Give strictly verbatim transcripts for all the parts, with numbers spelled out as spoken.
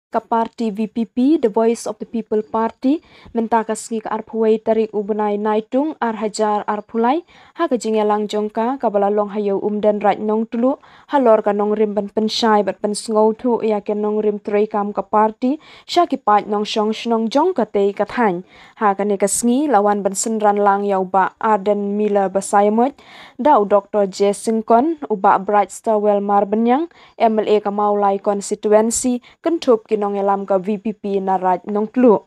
Ka party V P P, The Voice of the People Party, mynta ka sngi ka arphew wei tarik u bnai Naitung ar hajar arphew lai, ha ka jingïalang jong ka kaba la long ha Ïew Umden Raid Nongtluh, halor ka nongrim ban pynshai bad pynsngewthuh ïa ka nongrim treikam ka party sha ki paid nongshong shnong jong katei ka thaiñ. Ha kane ka sngi la wan ban synran lang ïa u Bah Ardent Miller Basaiawmoit da u Doktor J Syngkon, u Bah Bright Starwell Marbaniang, M L A ka Mawlai Constituency, kynthup ki nongïalam ka V P P na Raid Nongtluh.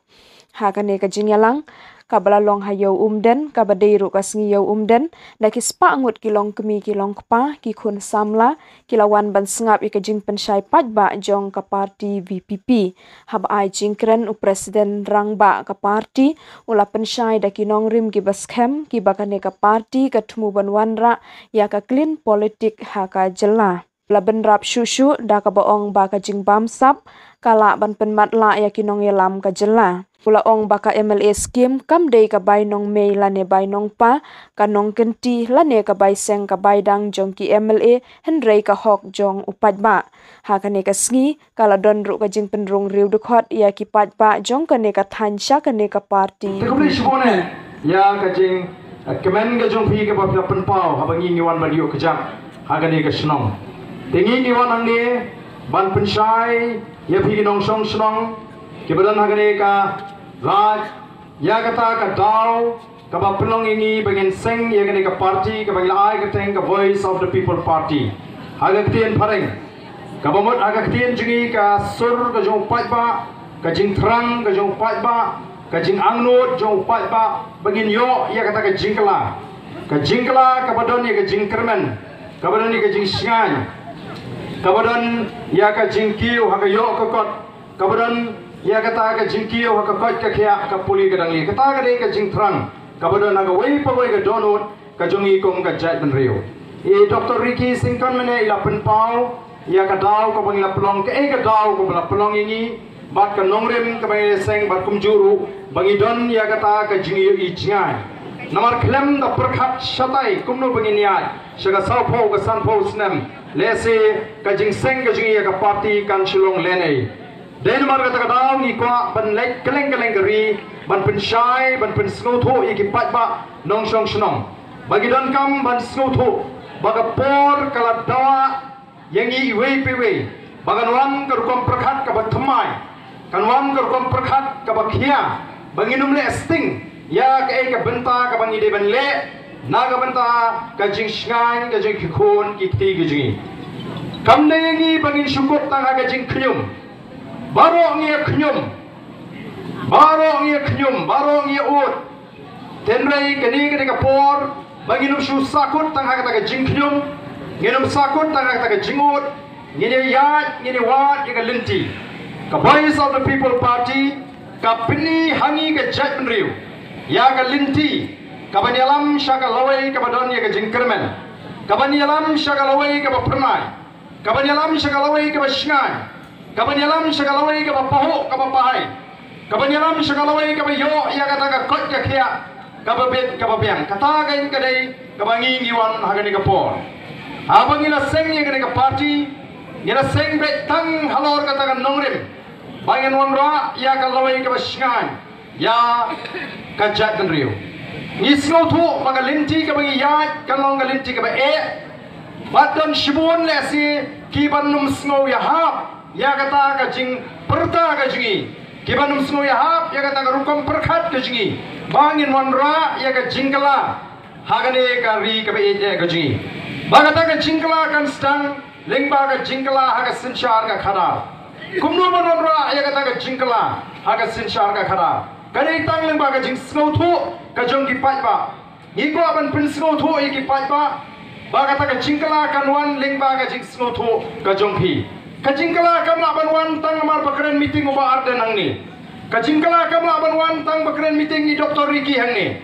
Ha kane ka jingïalang kaba la long ha Ïew Umden, kaba dei ruh ka sngi Ïew Umden, da ki spah ngut ki longkmie ki longkpa, ki khun samla, ki la wan ban sngap ïa ka jingpynshai paidbah jong ka party V P P. Haba ai jingkren u President Rangbah ka party, u la pynshai da ki nongrim kiba skhem kiba kane ka party ka thmu ban wanrah ïa ka clean politic ha ka jylla. La bynrap shuh shuh da kaba ong ba ka jingbamsap ka lah ban pynmatlah ïa ki nongïalam ka jylla. U la ong ba ka M L A scheme kam dei ka bai nongmei lane bai nongpa, ka nongkynti lane ka bai seng ka bai dang jong ki M L A, hynrei ka hok jong u paidbah. Ha kane ka sngi ka la don ruh ka jingpynrung riew dkhot ïa ki paidbah jong kane ka thaiñ sha kane ka party. Te kumne shibun eh, ïa ka jing, eh, kmen ka jong phi kaba phi la pynpaw haba ngi ngi wan ban ïuh kjat ha kane ka shnong. Te ngi ngi wan hangne ban pynshai ïa phi ki nongshong shnong kiba don ha kane ka raid, ïa kata ka daw kaba pynlong ïa ngi ba ngin seng ïa kane ka party kaba ngi la ai kyrteng ka Voice of the People Party. Ha ka ktien phareng, kaba mut ha ka ktien jong ngi ka sur ka jong u paidbah, ka jingthrang ka jong u paidbah, ka jingangnud jong u paidbah, ba ngin ïoh ïa kata ka jingkylla. Ka jingkylla kaba don ïa ka jingkyrmen, kaba don ïa ka jingshngaiñ, kaba don ïa ka jingkiew ha ka ïoh ka kot, kaba don ïa kata ka jingkiew ha ka koit ka khiah, ka pule ka dang lieh. Kata ka dei ka jingthrang kaba don ha kawei pa kawei ka dohnud ka jong ngi kum ka jaitbynriew. I Doktor Ricky Syngkon mynne i la pynpaw ïa ka daw kaba ngi la pynlong, kaei ka daw kaba la pynlong ïa ngi bad ka nongrim kaba ngi la seng, bad kumjuh ruh ba ngi don ïa kata ka jingïohi jngai. Namar khlem da pyrkhat shatai kumno ba ngin ïaid sha ka sawphew ka sanphew snem, lehse ka jingseng ka jong ngi ïa ka party kan shu long lehnohei. Dei namar kata ka daw ngi kwah ban leit kylleng kylleng ka ri ban pynshai, ban pynsngewthuh ïa ki paidbah nongshong shnong ba ngi donkam ban sngewthuh ba ka por ka la dawa ïa ngi iwei pa iwei ba kan wan ka rukom pyrkhat kaba thymmai, kan wan ka rukom pyrkhat kaba khia, ba ngin ym leh sting ïa kaei ka bynta kaba ngi dei ban leh na ka bynta ka jingshngaiñ ka jong ki khun ki kti ka jong ngi. Kam dei ïa ngi ba ngin shu kut tang ha ka jingkhñium. Baroh ngi ïa khñium, baroh ngi ïa khñium, baroh ngi ïa ud. Hynrei kane ka dei ka por ba ngin ym shu sahkut tang ha kata ka jingkhñium, ngin ym sahkut tang ha kata ka jingud. Ngin ïa ïaid, ngin ïa wad ïa ka lynti. Ka Voice of the People Party ka pyni ha ngi ka jaitbynriew ïa ka lynti kaban ïalam sha ka lawei kaba don ïa ka jingkyrmen, kaban ïalam sha ka lawei kaba phyrnai, kaban ïalam sha ka lawei kaba shngaiñ, kaban ïalam sha ka lawei kaba pahuh kaba pahai, kaban ïalam sha ka lawei kaba ïoh ïa kata ka koit ka khiah kaba bit kaba biang. Kata ka dei kaba ngi ngi wan ha kane ka por. Haba ngi la seng ïa kane ka party, ngi la seng beit tang halor kata ka nongrim ba ngin wanrah ïa ka lawei kaba shngaiñ ïa ka jaitbynriew. Ngi sngewthuh ba ka lynti kaba ngi ïaid kan long ka lynti kaba eh. Bad don shibun lehse kiban ym sngew ïahap ïa kata ka jingpyrta ka jong ngi, kiban ym sngew ïahap ïa kata ka rukom pyrkhat ka jong ngi ba ngin wanrah ïa ka jingkylla ha kane ka ri kaba ïeit eh ka jong ngi. Ba kata ka jingkylla kan sdang lyngba ka jingkylla ha ka synshar ka khadar. Kumno ban wanrah ïa kata ka jingkylla ha ka synshar ka khadar? Ka dei tang lyngba ka jingsngewthuh ka jong ki paidbah. Ngi kwah ban pynsngewthuh ïa ki paidbah ba kata ka jingkylla kan wan lyngba ka jingsngewthuh ka jong phi. Ka jingkylla kam lah ban wan tang namar ba kren meeting u Bah Ardent hangne. Ka jingkylla kam lah ban wan tang ba kren meeting i Doktor Ricky hangne.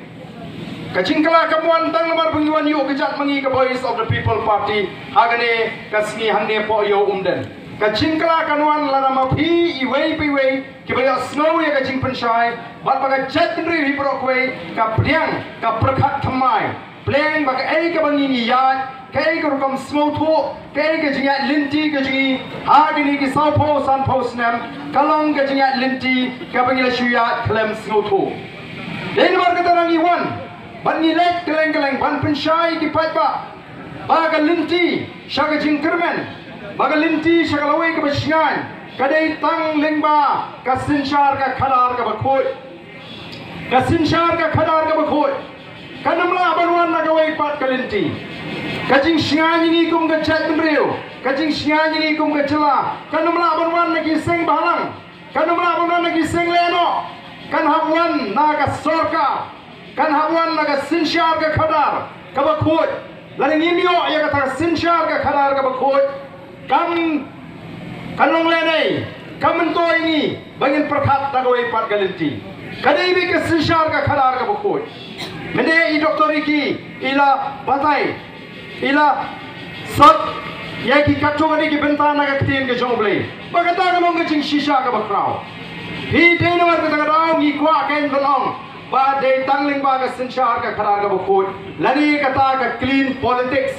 Ka jingkylla kam wan tang namar ba ngi wan ïuh kjat ma ngi ka Voice of the People Party ha kane ka sngi hangne hapoh Ïew Umden. Ka jingkylla kan wan lada ma phi iwei pa iwei kiba ïohsngew ïa ka jingpynshai bad ba ka jaitbynriew hi baroh kawei ka pdiang, ka pyrkhat thymmai, pdiang ba kaei kaba ngi ngi ïaid Kaei ka rukom sngewthuh, kaei ka jingïaid lynti ka jong ngi ha kine ki sawphew sanphew snem, ka long ka jingïaid lynti kaba ngi la shu ïaid khlem sngewthuh. Dei namar kata ngi wan ban ngi leit kylleng kylleng ban pynshai ki paidbah ba ka lynti sha ka jingkyrmen, ba ka lynti sha ka lawei kaba shngaiñ, ka dei tang lyngba ka synshar ka khadar kaba khuid. Ka synshar ka khadar kaba khuid kan ym lah ban wan na kawei pat ka lynti. Ka jingshngaiñ ïa ngi kum ka jaitbynriew, ka jingshngaiñ ïa ngi kum ka jylla, kan ym lah ban wan na ki seng bhalang, kan ym lah ban wan na ki seng lehnoh. Kan hap wan na ka sorkar, kan hap wan na ka synshar ka khadar kaba khuid. Lada ngim ïoh ïa kata ka synshar ka khadar kaba khuid, kam, kan long lehnoh, kam myntoi ngi ba ngin pyrkhat da kawei pat ka lynti. Ka dei beit ka synshar ka khadar kaba khuid. Mynne i Doktor Ricky i la batai, i la sot ïa ki katto katne ki bynta na ka ktien ka jong U Blei. Ba kata ka long ka jingshisha kaba khraw. Hi dei namar kata ka daw ngi kwah kein ban ong ba dei tang lyngba ka synshar ka khadar kaba khuid lane kata ka clean politics.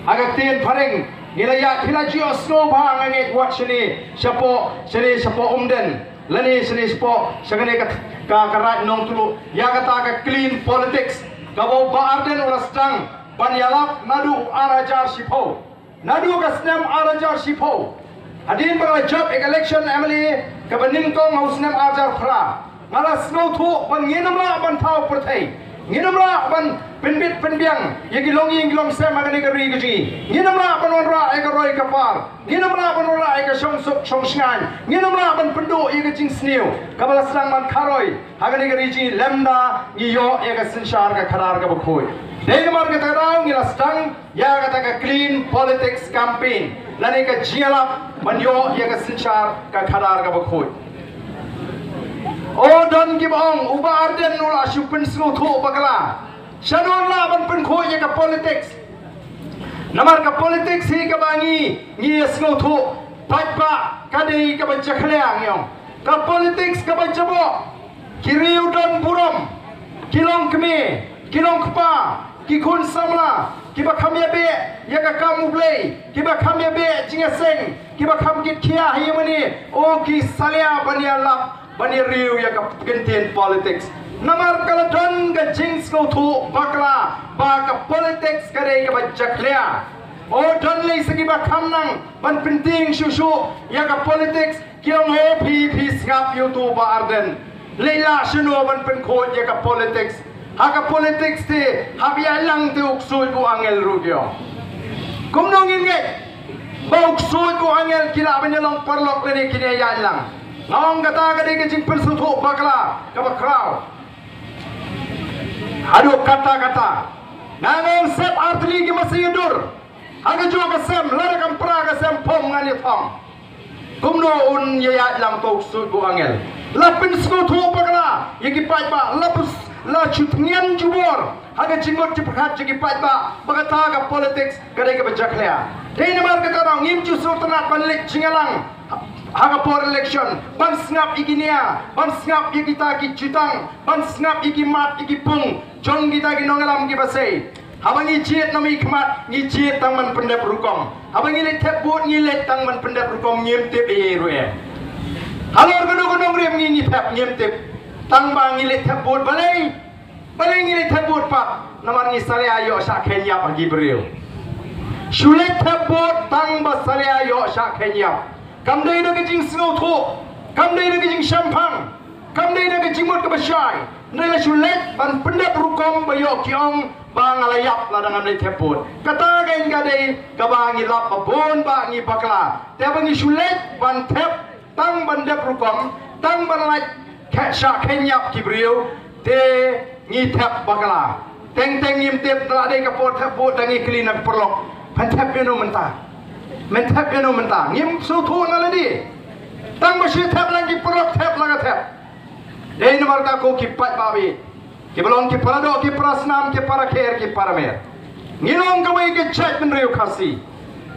Ha ka ktien phareng ngi la ïa, phi la ju ïohsngew bha, nga ngeit wat shane shapoh, shane shapoh Umden lane shane shapoh, sha kane ka, ka, ka Raid Nongtluh, ïa kata ka clean politics kaba u Bah Ardent u la sdang ban ïalap naduh ar hajar shiphew. Naduh ka snem ar hajar shiphew, hadien ba la jop ïa ka election M L A kaba nyngkong ha u snem ar hajar phra, nga la sngewthuh ba ngin ym lah ban thaw pyrthei, ngin ym lah ban pynbit pynbiang ïa ki longïing ki longsem ha kane ka ri ka jong ngi, ngin ym lah ban wanrah ïa ka roi ka par, ngin ym lah ban wanrah ïa ka shongsuk shongshngaiñ, ngin ym lah ban pynduh ïa ka jingsniew kaba la sdang ban kharoi ha kane ka ri jong ngi lymda ngi ïoh ïa ka synshar ka khadar kaba khuid. Dei namar kata ka daw ngi la sdang ïa kata ka clean politics campaign lane ka jingïalap ban ïoh ïa ka synshar ka khadar kaba khuid. O don kiba ong u Bah Ardent u la shu pynsngewthuh bakla. Shano un lah ban pynkhuid ïa ka politics? Namar ka politics hi kaba ngi, ngi ïa sngewthuh paidbah ka dei kaba jakhlia ngi ong. Ka politics kaba jaboh. Ki riew don burom, ki long kmie, ki long kpa, ki khun samla, kiba kham ïa beh ïa ka kam U Blei, kiba kham ïa beh jingïaseng, kiba kham kit khia ha ïing mane, o ki salia ban ïalap ban ïa riew ïa ka kyntien politics. Namar ka la don ka jingsngewthuh bakla ba ka politics ka dei kaba jakhlia. O don lei sa kiba kham nang ban pyntieng shuh shuh ïa ka politics. Ki ong, he phi, phi sngap ïa uto u Bah Ardent. Lei la shano ban pynkhuid ïa ka politics. Ha ka politics te hap ïaid lang te u ksuid u angel ruh ki ong. Kumno ngin ngeit ba u ksuid u angel ki lah ban ïa long paralok lane kin ïaid lang? Nga ong kata ka dei ka jingpynsngewthuh bakla kaba khraw. Haduh katta katta nga ong sep artylli ki masi ïa dur. Ha kajuh ka sem, lada kam pra ka sem pom ngan ïa thong. Kumno un ïa ïaid lang to u ksuid u angel? La pynsngewthuh bakla ïa ki paidbah, la pys, la ju tngen jubor ha ka jingmut jingpyrkhat jong ki paidbah ba kata ka politics ka dei kaba jakhlia. Dei namar kata daw ngim ju sngewtynnat ban leit jingïalang ha ka por election, ban sngap ïa ki nia, ban sngap ïa kita ki jutang, ban sngap ïa ki mat ïa ki pung jong kita ki nongïalam kiba sei. Haba ngi jied na mi khmat ngi jied tang ban pyndep rukom. Haba ngi leit thep vote ngi leit tang ban pyndep rukom, ngim tip ei ei ruh em. Halor kano kano nongrim ngi ngi thep ngim tip. Tang ba ngi leit thep vote, balei? Balei ngi leit thep vote pat? Namar ngi salia ïoh shah kheiñ ïap ha ki briew. Shu leit thep vote tang ba salia ïoh shah kheiñ ïap. Kam dei da ka jingsngewthuh, kam dei da ka jingshemphang, kam dei da ka jingmut kaba shai. Hynrei la shu leit ban pyndep rukom ba ïoh ki ong ba nga la ïap lada ngam leit thep vote. Kata kein ka dei kaba ngi lap ba bun ba ngi bakla. Te ba ngi shu leit ban thep tang ban dep rukom, tang ban lait khe, shah kheiñ ïap ki briew, te ngi thep bakla. Teng teng ngim tip, la dei ka por thep vote da ngi kylli na ka paralok, phan thep ïano mynta? Men thep ïano mynta? Ngim sngewthuh na lade. Tang ba shu thep lang ki paralok, thep la ka thep. Dei namar kata ko ki paidbah, kiba long ki paradoh, ki parasnam, ki parakher, ki paramer. Ngi long kawei ka jaitbynriew Khasi.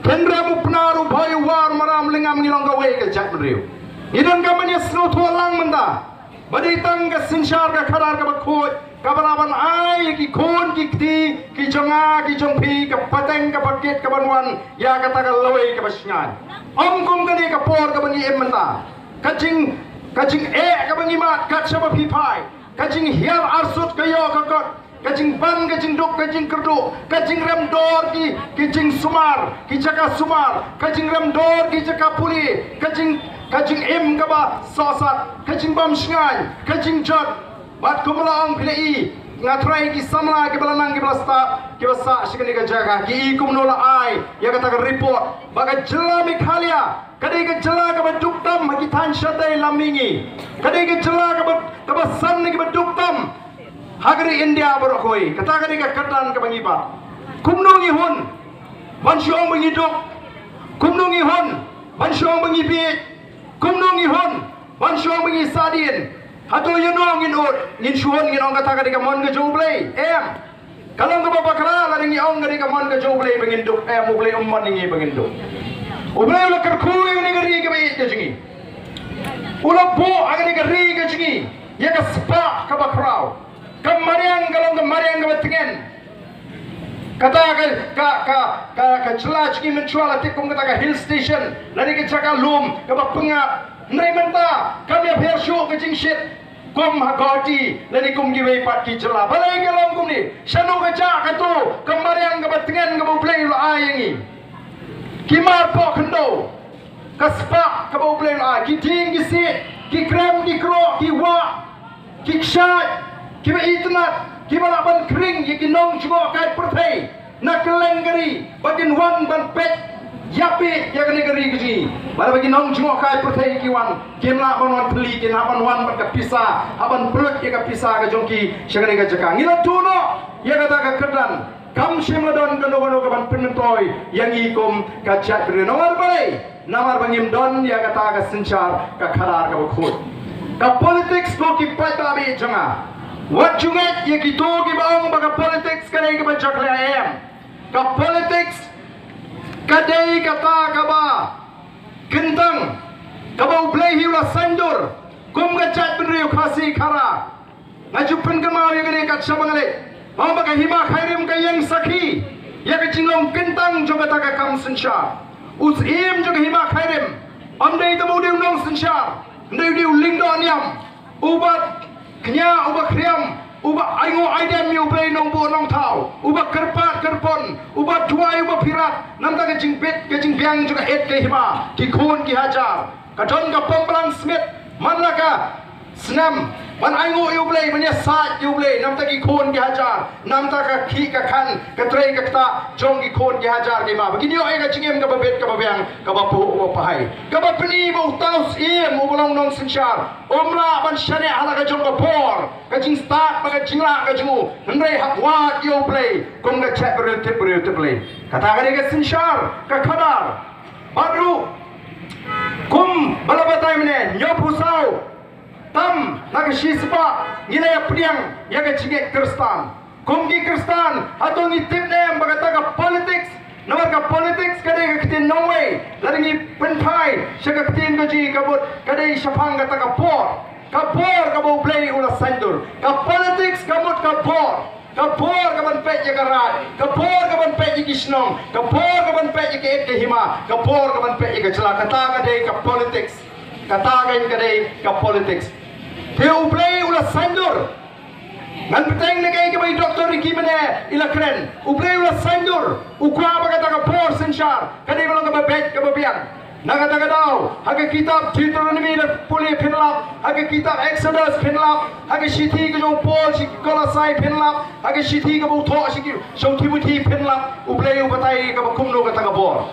Kynrem u Pnar, u Bhoi, u War, u Maram, u Lyngngam, ngi long kawei ka jaitbynriew. Ngi donkam ban ïa sngewthuh lang mynta ba dei tang ka synshar ka khadar kaba khuid Kaba lah ban ai ïa ki khun ki kti ki jong nga ki jong phi ka pateng ka pakit kaban wan ïa kata ka lawei kaba shngaiñ. Ym kum kane ka por kaba ngi im mynta. Ka jing, ka jingeh kaba ngi mad kat shaba phi phai. Ka jinghiar arsut ka ïoh ka kot. Ka jingban ka jingduk ka jingkyrduh. Ka jingrem dor ki, ki jingsumar, ki jaka sumar. Ka jingrem dor ki jaka pule. Ka jing, ka jingim kaba sohsat. Ka jingbam shngaiñ, ka jingjot. Bad kumba la ong phi la i, nga trai ki samla kiba la nang kiba la stad, kiba sah sha kane ka jaka, ki i kumno la ai ïa kata ka report ba ka jylla Meghalaya ka dei ka jylla kaba duk tam ha ki thaiñ shatei lam mihngi. Ka dei ka jylla kaba, kaba san na kiba duk tam ha ka ri India baroh kawei. Kata ka dei ka kyrdan kaba ngi bat. Kumno ngi hun ban shu ong ba ngi duk? Kumno ngi hun ban shu ong ba ngi bieit? Kumno ngi hun ban shu ong ba ngi sahdien? Hato ïano ngin ud? Ngin shu hun ngin ong kata ka dei ka mon ka jong U Blei? Em. Ka long kaba bakla lada ngi ong ka dei ka mon ka jong U Blei ba ngin duk. Em, U Blei um mon ïa ngi ba ngin duk. U Blei u la kyrkhu ïa kane ka ri kaba ïeit ka jong ngi. U la buh ha kane ka ri ka jong ngi ïa ka spah kaba khraw. Ka mariang ka long ka mariang kaba tngen. Kata ka, ka, ka, ka, ka jylla jong ngi mynshuwa la tip kum kata ka hill station lane ka jaka lum kaba pyngngad. Hynrei mynta kam ïapher shuh ka jingshit kum ha Guwahati lane kum kiwei pat ki jylla. Balei ka long kumne? Shano ka jah kato ka mariang kaba tngen kaba U Blei u la ai ïa ngi? Ki mar poh khyndew, ka spah kaba U Blei u la ai, ki dieng ki siej, ki krem ki kroh, ki wah, ki kshaid, kiba itynnad, kiba lah ban khring ïa ki nongjngohkai pyrthei na kylleng ka ri ba kin wan ban peit ïapeit ïa kane ka ri ka jong ngi. Bad ba ki nongjngohkai pyrthei ki wan, kim lah ban wan thylli, ki lah ban wan bad ka pisa, hap ban pynlut ïa ka pisa ka jong ki sha kane ka jaka. Ngi la duh noh ïa kata ka kyrdan. Kam shym la don kano kano kaban pynmyntoi ïa ngi kum ka jaitbynriew. Namar balei? Namar ba ngim don ïa kata ka synshar ka khadar kaba khuid. Ka politics ko ki paidbah ba ïeit jong nga, wat ju ngeit ïa kito kiba ong ba ka politics ka dei kaba jakhlia, em. Ka politics ka dei kata kaba kyntang, kaba U Blei hi u la saiñdur kum ka jaitbynriew Khasi Khara. Nga ju pynkynmaw ïa kane kat shaba nga leit, ba ka Hima Khyrim ka ïeng sakhi ïa ka jinglong kyntang jong kata ka kam synshar. U Syiem jong ka Hima Khyrim ym dei tang u dei u nongsynshar, ym dei u dei u lyngdoh niam, uba kñia, uba khriam, uba ainguh aidem ïa U Blei Nongbuh Nongthaw, uba kyrpad kyrpon, uba duwai, uba phirat. Namar ka jingbit ka jingbiang jong ka eit ka hima, ki khun ki hajar. Ka don ka pongplang smit man la ka snem ban ainguh ïa U Blei, ban ïasaid ïa U Blei. Namar ki khun ki hajar, namar ka khih ka khan, ka trei ka ktah jong ki khun ki hajar ki hima, ba kin ïoh ïa ka jingim kaba bit kaba biang, kaba phuh kaba pahai. Kaba pyni ba uta u Syiem uba long nongsynshar um lah ban shaniah ha la ka jong ka bor, ka jingstad bad ka jinglah ka jong u, hynrei hap wad ïa U Blei kum ka jaitbynriew tip briew tip Blei. Kata ka dei ka synshar ka khadar. Bad ruh kumba la batai mynne, hynñiewphew saw tam na ka shispah ngi la ïa pdiang ïa ka jingngeit Khristan. Kum ki Khristan, hato ngi tip ne em ba kata ka politics, namar ka politics ka dei ka ktien nongwei, lada ngi pynphai sha ka ktien ka jong ngi ka mut ka dei shaphang kata ka bor, ka bor kaba U Blei u la saiñdur. Ka politics ka mut ka bor, ka bor kaban peit ïa ka raid, ka bor kaban peit ïa ki shnong, ka bor kaban peit ïa ka eit ka hima, ka bor kaban peit ïa ka jylla. Kata ka dei ka politics. Kata ka dei ka politics. Te U Blei u la saiñdur. Ngan bteng na kaei kaba i Doctor Ricky mynne i la kren. U Blei u la saiñdur, u kwah ba kata ka bor synshar ka dei ban long kaba beit kaba biang. Na kata ka daw, ha ka kitab Deuteronomy la pule phin lap, ha ka kitab Exodus phin lap, ha ka shithi ka jong u Paul sha ki Kolosai phin lap, ha ka shithi kaba u thoh sha ki, sha u Timothy phin lap, U Blei u batai kaba kumno kata ka bor.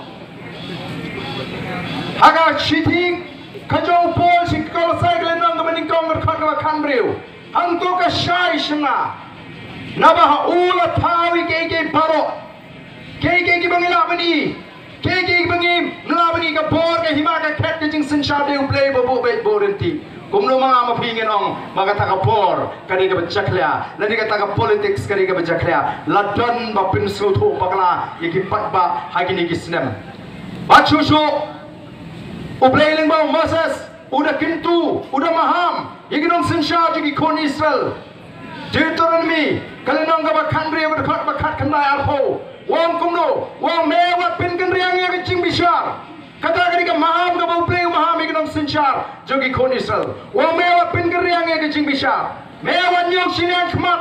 Ha ka shithi ka jong u Paul sha ki Kolosai ka lynnong kaba nyngkong ka dkhot kaba khatbriew. Hangto ka shai shna. Naba ha u la thaw ïa kiei kiei baroh. Kiei kiei kiba ngi lah ban i, kiei kiei kiba ngim lah ban i, ka bor, ka hima, ka khet, ka jingsynshar dei U Blei ba buh beit buh ryntih. Kumno ma nga ma phi ngin ong ba kata ka bor ka dei kaba jakhlia, lane kata ka politics ka dei kaba jakhlia? La don ba pynsngewthuh bakla ïa ki paidbah ha kine ki snem. Bad shuh shuh U Blei lyngba u Moses u da kyntu, u da maham ïa ki nongsynshar jong ki khun Israel. Deuteronomi, ka lynnong kaba khathynriew, ka dkhot ba khatkhyndai arphew. U ong kumno, u ong me wat pynkynriang ïa ka jingbishar. Kata ka dei ka maham kaba U Blei u maham ïa ki nongsynshar jong ki khun Israel. U ong me wat pynkynriang ïa ka jingbishar. Me wat ñiewshiliang khmat.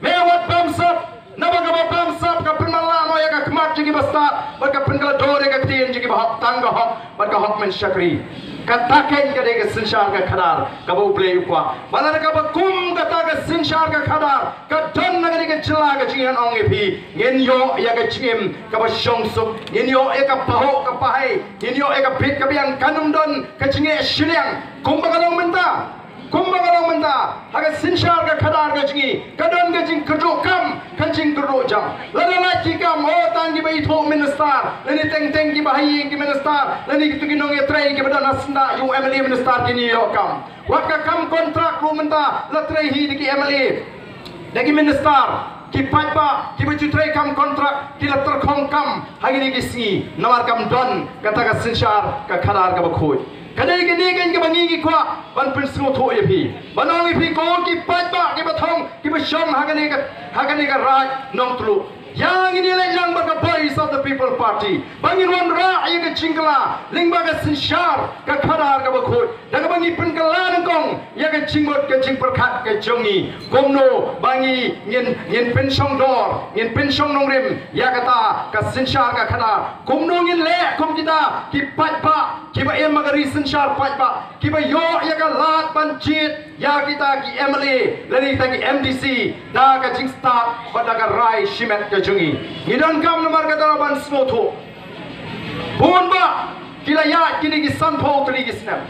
Me wat bamsap. Naba kaba bamsap ka pynmatlah noh ïa ka khmat jong ki bastad bad ka pynkylla dur ïa ka ktien jong ki bahok tang ka hok bad ka hok mynshakri. Kata keiñ ka dei ka synshar ka khadar kaba U Blei u kwah. Bad lada kaba kum kata ka synshar ka khadar ka don na kane ka jylla ka jong ngi, ngan ong ïa phi, ngin ïoh ïa ka jingim kaba shongsuk, ngin ïoh ïa ka pahuh ka pahei, ngin ïoh ïa ka bit ka biang, kan ym don ka jingeh shiliang kumba ka long mynta. Kumba ka long mynta, ha ka synshar ka khadar ka jong ngi, ka don ka jingkyrduh kam, ka jingkyrduh jam. Lada lait ki kam, oh, tang kiba ithuh minister, lane teng teng kiba ha ïing ki minister, lane kito ki nongïatrei kiba don ha syndah jong u M L A minister kin ïoh kam. Wat ka kam kontrak ruh mynta la trei hi da ki M L A, da ki minister, ki paidbah kiba ju trei kam kontrak ki la tyrkhong kam ha kine ki sngi namar kam don kata ka synshar ka khadar kaba khuid. Ka dei kane keiñ kaba ngi ngi kwah ban pynsngewthuh ïa phi, ban ong ïa phi ko ki paidbah kiba thong kiba shong ha kane ka, ha kane ka Raid Nongtluh. Ïa ngin ïaleit lang bad ka Voice of the People Party ba ngin wanrah ïa ka jingkylla lyngba ka synshar ka khadar kaba khuid, da kaba ngi pynkylla nyngkong ïa ka jingmut ka jingpyrkhat ka jong ngi, kumno ba ngi ngin, ngin pynshong dor, ngin pynshong nongrim ïa kata ka synshar ka khadar. Kumno ngin leh kum kita ki paidbah kiba im ha ka ri synshar paidbah, kiba ïoh ïa ka lad ban jied ïa kita ki M L A lane kita ki M D C da ka jingstad bad da ka rai shimet ka jong ngi. Ngi donkam namar kata ban sngewthuh. Bun bah ki la ïaid kine ki sanphew tylli ki snem.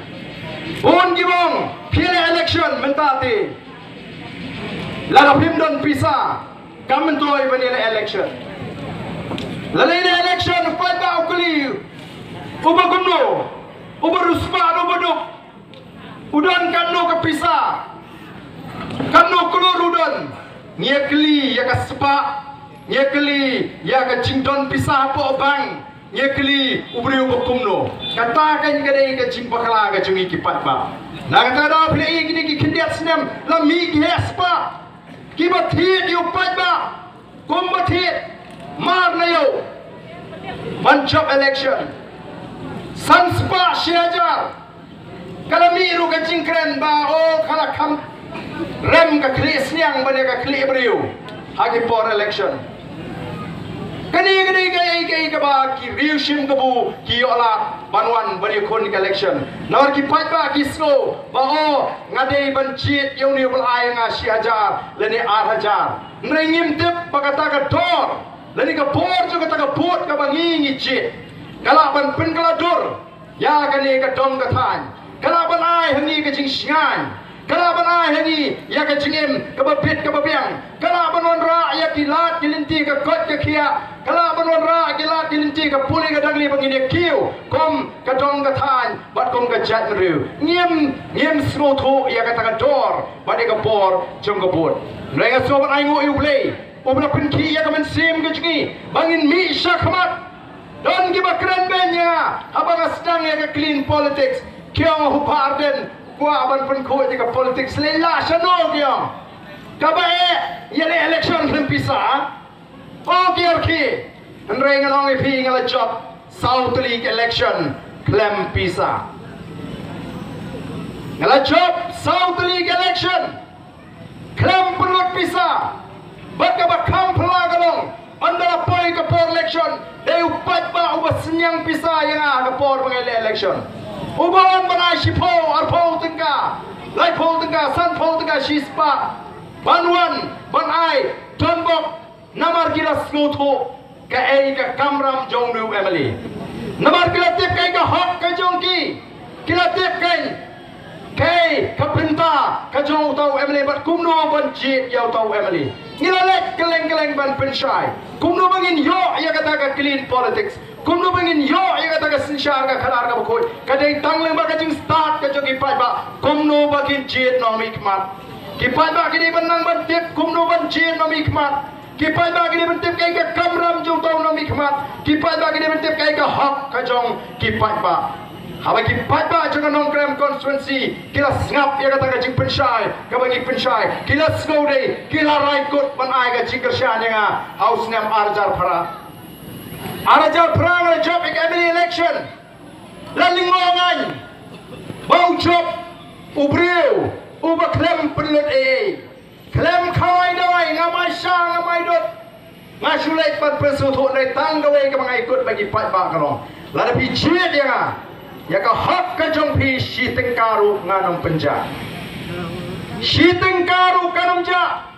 Bun kiba ong phi leh election mynta te, lada phim don pisa kam myntoi ban ïaleh election. Lada ïaleh election, paidbah u kylli, uba kumno, uba riewspah, uba duk, u don katno ka pisa, katno klur u don. Ngi ïa kylli ïa ka spah, ngi ïa kylli ïa ka jingdon pisa hapoh bank, ngi ïa kylli u briew uba kumno. Kata keiñ ka dei ka jingbakla ka jong ngi ki paidbah. Na kata ka daw phi la ïohi kine ki khyndiat snem la mih ki heh spah. Kiba thied ïa u paidbah kumba thied mar na ïew ban jop election. San spah shi hajar. Ka la mih ruh ka jingkren ba, oh, ka la kham rem ka khlieh sniang ban ïa ka khlieh briew ha ki por election. Kane ka dei kaei kaei kaba ki riew shim kabu ki ïoh lad ban wan ban ïakhun ka election. Namar ki paidbah ki sngew ba, oh, nga dei ban jied ïa une uba la ai ïa nga shi hajar lane ar hajar. Hynrei ngim tip ba kata ka dor lane ka bor jong kata ka vote kaba ngi ngi jied ka lah ban pynkylla dur ïa kane ka dong ka thaiñ, ka lah ban ai ha ngi ka jingshngaiñ, ka lah ban ai ha ngi ïa ka jingim kaba bit kaba biang, ka lah ban wanrah ïa ki lad ki lynti, ka koit ka khiah, ka lah ban wanrah ïa ki lad ki lynti, ka pule ka dangli ba ngin ïa kiew kum ka dong ka thaiñ bad kum ka jaitbynriew. Ngim, ngim sngewthuh ïa kata ka dor bad ïa ka bor jong ka vote. Hynrei nga sngewbha ban ainguh ïa U Blei uba la pynkhih ïa ka mynsiem ka jong ngi ba ngin mih shakhmat. Don kiba kren beiñ ïa nga haba nga sdang ïa ka clean politics. Ki ong u Bah Ardent u kwah ban pynkhuid ïa ka politics, leit lah shano, ki ong. Kaba eh ïaleh election khlem pisa. Oh, ki arki. Hynrei ngan ong ïa phi, nga la jop saw tylli ki election khlem pisa. Nga la jop saw tylli ki election khlem pynlut pisa. Bad kaba kham phylla ka long, ynda la poi ka por election, dei u paidbah uba synñiang pisa ïa nga ha ka por ba ngi leh election. Uba wan ban ai shiphew, arphew tyngka, laiphew tyngka, sanphew tyngka, shispah ban wan ban ai donbok. Namar ki la sngewthuh kaei ka kamram jong u M L A. Namar ki la tip kaei ka hok ka jong ki. Ki la tip kaei, kaei ka bynta ka jong uta u M L A bad kumno ban jied ïa uta u M L A. Ngi la leit kylleng kylleng ban pynshai kumno ba ngin ïoh ïa kata ka clean politics, kumno ba ngin ïoh ïa kata ka synshar ka khadar kaba khuid. Ka dei tang lyngba ka jingstad ka jong ki paidbah kumno ba kin jied nongmihkhmat. Ki paidbah ki dei ban nang ban tip kumno ban jied nongmihkhmat. Ki paidbah ki dei ban tip kaei ka kamram jong uta u nongmihkhmat. Ki paidbah ki dei ban tip kaei ka hok ka jong ki paidbah. Haba ki paidbah jong ka Nongkrem constituency ki la sngap ïa kata ka jingpynshai kaba ngi pynshai, ki la sngewdei, ki la rai kut ban ai ka jingkyrshan ïa nga ha u snem ar hajar phra. Ar hajar phra nga la jop ïa ka M L A election. La lyngngoh ngan ba u jop u briew uba khlem pynlut ei ei. Khlem khawai dawai, ngam ai sha, ngam ai dud. Nga shu leit ban pynsngewthuh, hynrei tang kawei kaba nga ïakut bad ki paidbah ka long, lada phi jied ïa nga, ïa ka hok ka jong phi shi tyngka ruh ngan ym pynjah. Shi tyngka ruh kan ym jah.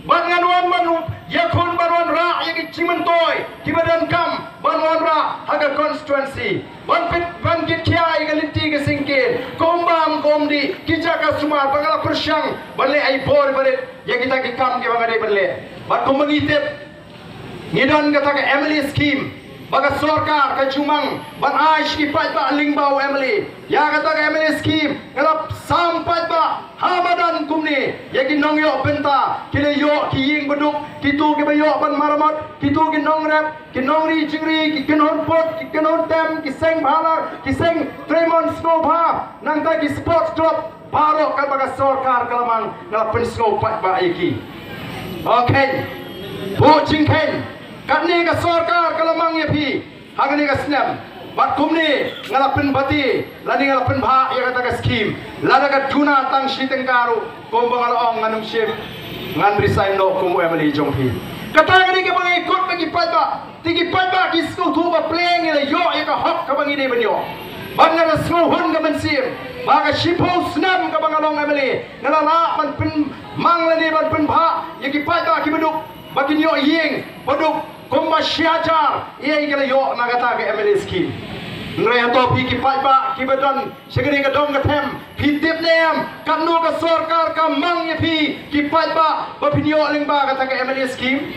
Bad ngan wan ban ïakhun ban wanrah ïa ki jingmyntoi kiba donkam ban wanrah ha ka constituency. Ban pit, ban kit khia ïa ka lynti ka syngkien, ka um bam ka um dih, ki jaka sumar, ba nga la pyrshang ban leh ai bor barit ïa kita ki kam kiba nga dei ban leh. Bad kumba ngi tip, ngi don kata ka M L A scheme ba ka sorkar ka ju mang ban ai sha ki paidbah lyngba u M L A. Ïa kata ka M L A scheme nga la sam paidbah ha madan kumne, ïa ki nongïoh bynta, ki la ïoh ki ïing baduk, kito kiba ïoh ban maramot, kito ki nongrep, ki nongri jingri, ki kynhun put, ki kynhun tem, ki seng bhalar, ki seng trei mon sngewbha, nangta ki sports club, baroh katba ka sorkar ka la mang, nga la pynsngew paidbah ïa ki. Okay. Buh jingkheiñ. Katne ka sorkar ka la mang ïa phi ha kane ka snem. Bad kumne nga la pynbati lane nga la pynbha ïa kata ka scheme. Lada ka duna tang shi tyngka ruh, kumba nga la ong, ngan ym shim, ngan resign noh kum u M L A jong phi. Kata ka dei kaba nga ïakut bad ki paidbah. Te ki paidbah ki sngewthuh ba pleng ngi la ïoh ïa ka hok kaba ngi dei ban ïoh. Bad nga la sngewhun ka mynsiem ba ka shiphew snem kaba nga long M L A, nga la lah ban pynmang lane ban pynbha ïa ki paidbah kiba duk ba kin ïoh ïing baduk kumba shi hajar ïa ki la ïoh na kata ka M L A scheme. Hynrei hato phi ki paidbah kiba don sha kane ka dong ka them, phi tip ne em katno ka sorkar ka mang ïa phi ki paidbah ba phin ïoh lyngba kata ka M L A scheme?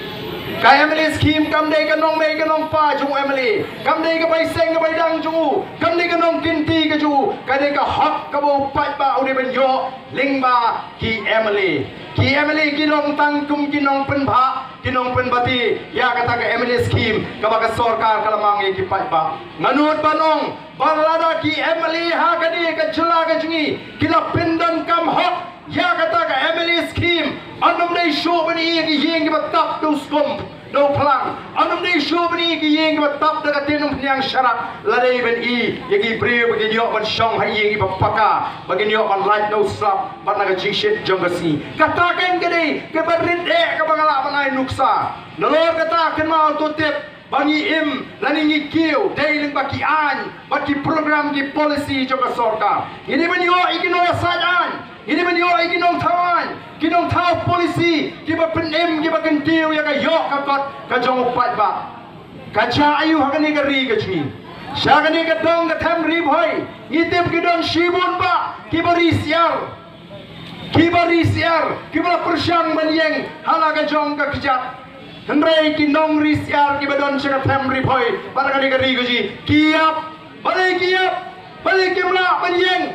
Ka M L A scheme kam dei ka nongmei ka nongpa jong u M L A, kam dei ka bai seng ka bai dang jong u, kam dei ka nongkynti ka jong u, ka dei ka hok kaba u paidbah u dei ban ïoh lyngba ki M L A. Ki M L A ki long tang kum ki nongpynbha, ki nongpynbati ïa kata ka M L A scheme kaba ka sorkar ka la mang ïa ki paidbah. Nga nud ban ong ba lada ki M L A ha kane ka jylla ka jong ngi ki la pyndonkam hok ïa kata ka M L A scheme, yn ym dei shuh ban ïoh ïa ki ïing kiba tap da u skum da u phlang, yn ym dei shuh ban ïoh ïa ki ïing kiba tap da ka tin umphniang sharak, la dei ban ïoh ïa ki briew ba kin ïoh ban shong ha ïing kiba paka, ba kin ïoh ban lait na u slap bad na ka jingshit jong ka sngi. Kata kan ka dei kaba rit eh kaba nga lah ban ai nuksa. Nalor kata kynmaw to tip ba ngi im lane ngi kiew dei lyngba ki aiñ bad ki program ki policy jong ka sorkar. Ngi dei ban ïoh ïa ki nongïasaid aiñ, ngi dei ban ïoh ïa ki nongthaw aiñ, ki nongthaw policy kiba pynim kiba kyntiew ïa ka ïoh ka kot ka jong u paidbah. Ka jia aïu ha kane ka ri ka jong ngi? Sha kane ka dong ka them Ri Bhoi ngi tip ki don shibun bah kiba ri syiar. Kiba ri syiar, kiba la pyrshang ban ïeng ha la ka jong ka kjat. Hynrei ki nongri syiar kiba don sha ka them Ri Bhoi bad ka dei ka ri ka jong ngi, ki ïap. Balei ki ïap? Balei kim lah ban ïeng?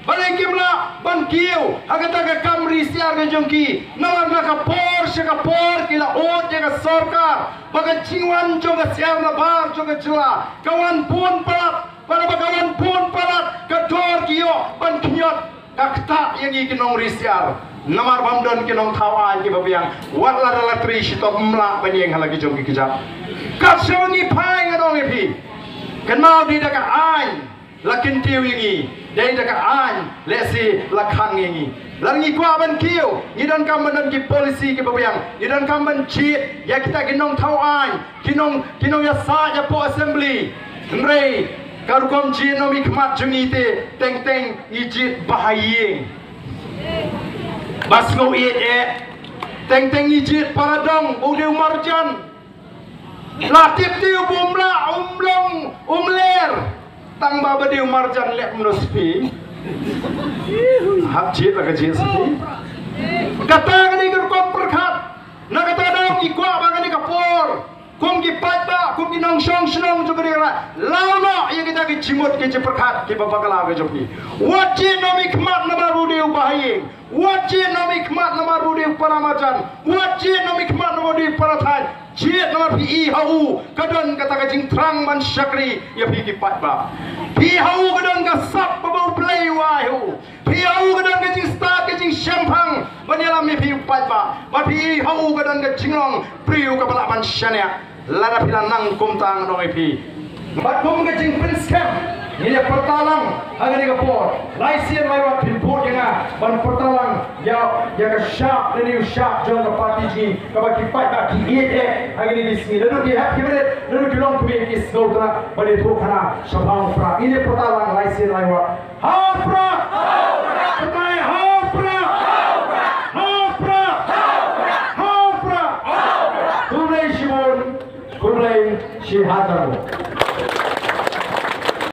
Balei kim lah ban kiew ha kata ka kam ri syiar ka jong ki? Namar na ka por sha ka por ki la ud ïa ka sorkar ba ka jingwan jong ka syiar na bar jong ka jylla ka wan bun palat. Bad haba ka wan bun palat, ka dor ki ïoh ban khñiot. Ka ktah ïa ngi ki nongri syiar. Namar bym don ki nongthaw aiñ kiba biang, wat la da la trei shitom ym lah ban ïeng ha la ki jong ki kjat. Kat shaba ngi phai, ngan ong ïa phi, kynmaw, dei da ka aiñ la kyntiew ïa ngi, dei da ka aiñ lehse la khang ïa ngi. Lada ngi kwah ban kiew, ngi donkam ban don ki policy kiba biang, ngi donkam ban jied ïa kita ki nongthaw aiñ, ki nong, ki nongïasaid hapoh assembly. Hynrei ka rukom jied na mi khmat jong ngi te teng teng ngi jied ba ha ïing, ba sngewieit eh. Teng teng ngi jied para dong, ba u dei u marjan. La tip te u bym lah, um long, um ler. Tang ba ba dei u marjan leh kumno spi. Hap jied la ka jied spi. Kata ka dei ka rukom pyrkhat. Na kata ka daw ngi kwah ba kane ka por, kum ki paidbah, kum ki nongshong shnong jong ka ri, la law noh ïa kita ki jingmut ki jingpyrkhat kiba bakla ka jong ki. Wat jied na mi khmat namar u dei u ba ha ïing. Wat jied na mi khmat namar u dei u para marjan. Wat jied na mi khmat namar u dei u para thaiñ. jied namar phi i ha u ka don kata ka jingthrang ban shakri ïa phi ki paidbah. Phi i ha u ka don ka sap ba U Blei u ai ha u. Phi i ha u ka don ka jingstad ka jingshemphang ban ïalam ïa phi u paidbah. Bad phi i ha u ka don ka jinglong briew kaba lah ban shaniah. Lada phi la nang kumta ngan ong ïa phi. Bad kum ka jingpynskhem ngi ïa pyrta lang ha kane ka por. Lai sien lai wat phin bud ïa nga ban pyrta lang ïa, ïa ka shap, lane u shap jong ka party jong ngi kaba ki paidbah ki ïeit eh ha kine ki sngi. Naduh ki hep ki barit, naduh ki longkmie ki sngewtynnat ban ïathuh khana shaphang u Prah. Ngi ïa pyrta lang lai sien lai wat. Ha u Prah!